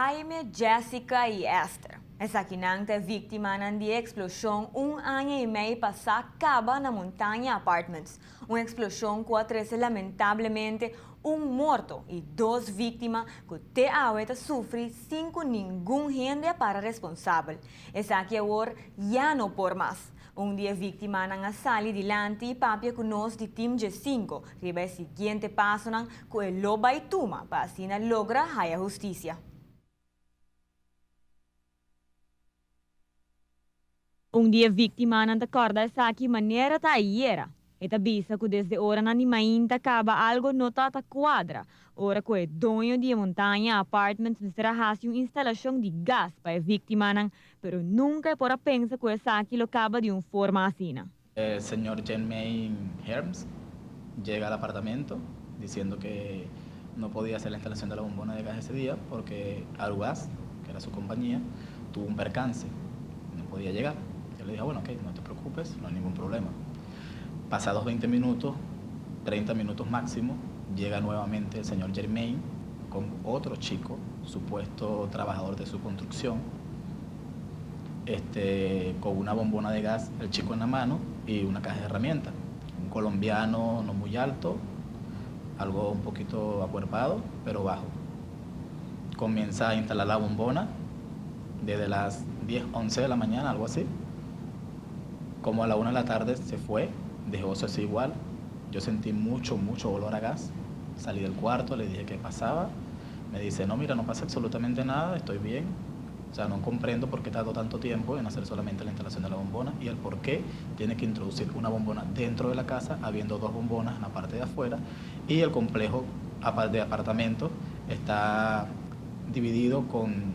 Jaime, Jessica i Esther. Esakinan ta e víktimanan di e eksploshon un aña i mei pasá kaba na Montaña Apartments. Un eksploshon ku a trese lamentablemente un morto i dos víktima ku te awe ta sufri sin ku ningun hende a para responsabel. Esaki awor ya no por mas. Un di e víktimanan a sali dilanti i papia ku nos di Team G-sinku riba e siguiente pasonan ku e lo bai tuma pa asina logra haya hustisia. Un di e víktimanan ta kòrda esaki manera ta ayera. E ta bisa ku desde oranan di mainta kaba algo no ta ta kuadra, ora ku e doño di e Montaña Apartments mester a hasi un instalashon di gas pa e víktimanan, pero nunka e por a pensa ku esaki lo kaba di un forma asina. El señor Jermaine Herms llega al apartamento diciendo que no podía hacer la instalación de la bombona de gas ese día porque Arugas, que era su compañía, tuvo un percance, no podía llegar. Yo le dije, bueno, ok, no te preocupes, no hay ningún problema. Pasados 20 minutos, 30 minutos máximo, llega nuevamente el señor Jermaine con otro chico, supuesto trabajador de su construcción, este, con una bombona de gas, el chico en la mano y una caja de herramientas. Un colombiano no muy alto, algo un poquito acuerpado, pero bajo. Comienza a instalar la bombona desde las 10, 11 de la mañana, algo así. Como a la 1 de la tarde se fue, dejó eso así igual. Yo sentí mucho, mucho olor a gas. Salí del cuarto, le dije qué pasaba. Me dice, no, mira, no pasa absolutamente nada, estoy bien. O sea, no comprendo por qué tardó tanto tiempo en hacer solamente la instalación de la bombona y el por qué tiene que introducir una bombona dentro de la casa, habiendo dos bombonas en la parte de afuera, y el complejo de apartamentos está dividido con,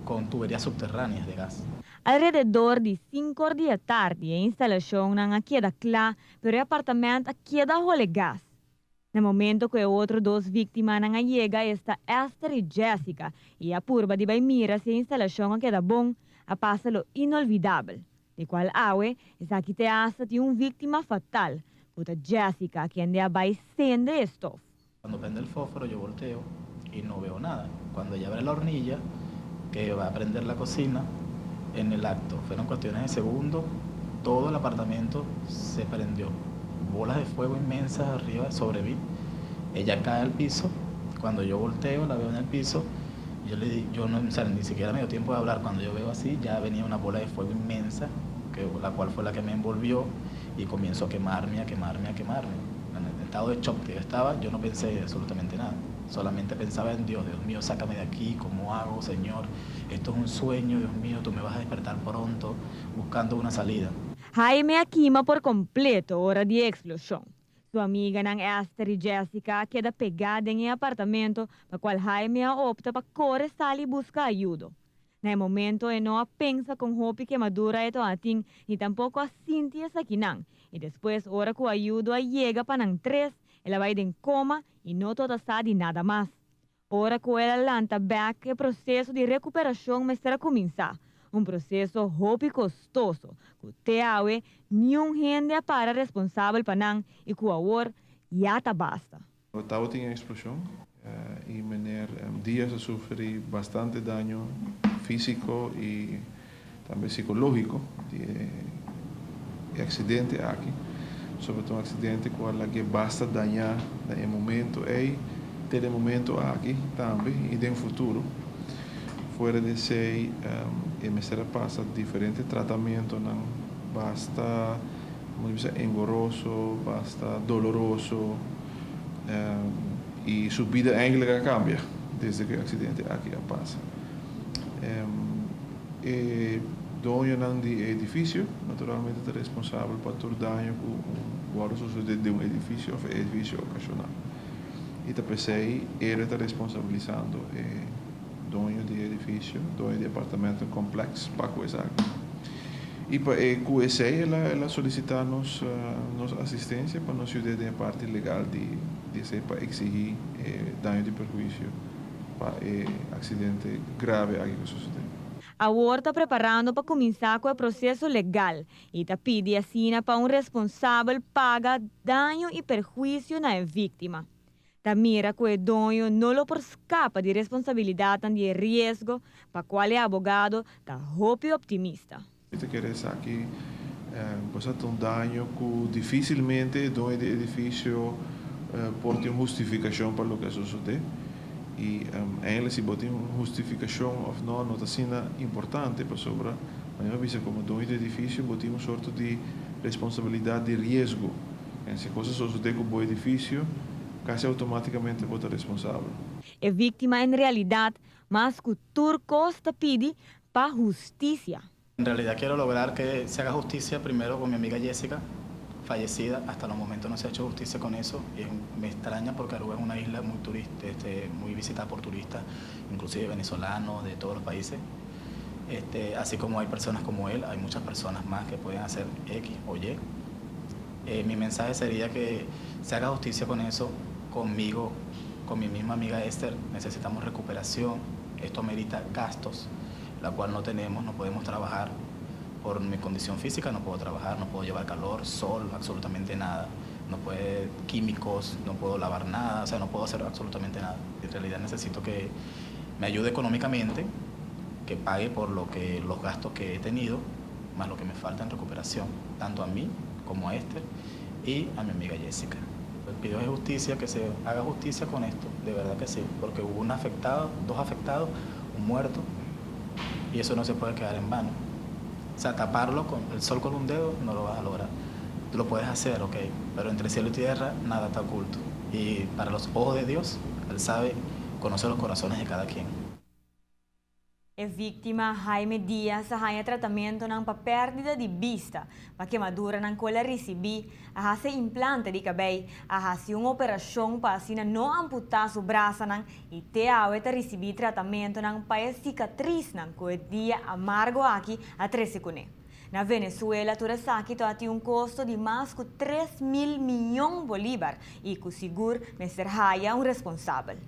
con tuberías subterráneas de gas. Alrededor di sink'or di e tardi e instalashonnan a keda kla, pero e apartament a keda hole gas. Na momento ku e otro dos víktimanan a yega esta Esther i Jessica i a purba di bai mira si e instalashon a keda bon, a pasa lo inolvidabel, di kual awe esaki te asta tin un víktima fatal, ku ta Jessica kende a bai sende e stof. Cuando prende el fósforo yo volteo y no veo nada. Cuando ella abre la hornilla que va a prender la cocina, en el acto, fueron cuestiones de segundos, todo el apartamento se prendió. Bolas de fuego inmensas arriba sobre mí. Ella cae al piso. Cuando yo volteo, la veo en el piso. Yo le di, yo no, o sea, ni siquiera me dio tiempo de hablar. Cuando yo veo así, ya venía una bola de fuego inmensa, que, la cual fue la que me envolvió y comienzo a quemarme, a quemarme, a quemarme. En el estado de shock que yo estaba, yo no pensé absolutamente nada. Solamente pensaba en Dios, Dios mío, sácame de aquí, ¿cómo hago, Señor? Esto es un sueño, Dios mío, tú me vas a despertar pronto, buscando una salida. Jaime a kima por kompleto ora di e eksploshon. Su amiganan Esther i Jessica a keda pegá den e apartamento pa kual Jaime a opta pa kore sali buska ayudo. Na e momento e no a pensa kon hopi kemadura e tabatin ni tampoko a sinti esakinan i despues ora ku ayudo a yega pa nan tres el a bai den koma i no tota sa di nada mas. Ora ku el a lanta bèk e proseso di rekuperashon mester a kuminsá, un proseso hopi kostoso ku te awe niun hende a para responsabel pa nan i ku awor ya ta basta. Tabatin e eksploshon i meneer Diaz a sufri bastante daño físiko i tambe sikológiko di e aksidente aki. Sobre ta un aksidente ku a lag'é basta dañá na e momento ei te den momento aki tambe i den futuro. Fuera di esei e mester a pasa diferente tratamentonan basta, como bisa, engoroso, basta doloroso i su bida eigenlijk a kambia desde ku e aksidente aki a pasa. E doñonan di e edifisio naturalmente ta responsabel pa tur daño ku wòrdu sosodé den un edifisio òf e edifisio okashoná. I ta p'esei ere ta responsabilisando e doño di e edifisio, doño di e apartamentenkompleks pa ku esaki. I pa e ku esei el a el a solisitá nos nos asistensia pa nos yud'é den e parti legal di di esei pa eksigí e daño di perhuisio pa e aksidente grave aki ku sosodé. Awor ta preparando pa kuminsá ku e proseso legal i ta pidi asina pa un responsabel paga daño i perhuisio na e víktima. Ta mira ku e doño no lo por skapa di responsabilidatnan di e riesgo pa kual e abogado ta hopi optimista. Mi ta kere esaki pues a ta un daño ku difísilmente e doño di edifisio por tin un hustifikashon pa loke a sosodé. I eigenlijk si bo tin un hustifikashon òf no, no ta asina importante pasobra manera mi a bisa komo doño di edifisio bo tin un sorto di responsabilidat di riesgo. En si kos a sosodé ku bo edifisio, kasi outomátikamente bo ta responsabel. E víktima en realidat mas ku tur kos ta pidi pa hustisia. En realidad quiero lograr que se haga justicia primero con mi amiga Jessica, fallecida. Hasta los momentos no se ha hecho justicia con eso y me extraña porque Aruba es una isla muy turista, muy visitada por turistas, inclusive venezolanos de todos los países. Así como hay personas como él, hay muchas personas más que pueden hacer X o Y. Mi mensaje sería que se haga justicia con eso, conmigo, con mi misma amiga Esther. Necesitamos recuperación, esto amerita gastos, la cual no tenemos, no podemos trabajar. Por mi condición física no puedo trabajar, no puedo llevar calor, sol, absolutamente nada. No puede químicos, no puedo lavar nada, o sea, no puedo hacer absolutamente nada. En realidad necesito que me ayude económicamente, que pague por los gastos que he tenido, más lo que me falta en recuperación, tanto a mí como a Esther y a mi amiga Jessica. Pido justicia, que se haga justicia con esto, de verdad que sí, porque hubo un afectado, dos afectados, un muerto, y eso no se puede quedar en vano. O sea, taparlo con el sol con un dedo no lo vas a lograr. Tú lo puedes hacer, ok, pero entre cielo y tierra nada está oculto. Y para los ojos de Dios, Él sabe, conoce los corazones de cada quien. E víktima Jaime Diaz a haña tratamentonan pa pèrdida di bista, pa kemaduranan ku el a risibí, a hasi implante di kabei, a hasi un operashon pa asina no amputá su brasanan i te awe ta risibí tratamentonan pa e sikatrisnan ku e dia amargo aki a trese kuné. Na Venezuela tur esaki tabatin un kosto di mas ku 3000 mion bolívar i ku sigur mester haña un responsabel.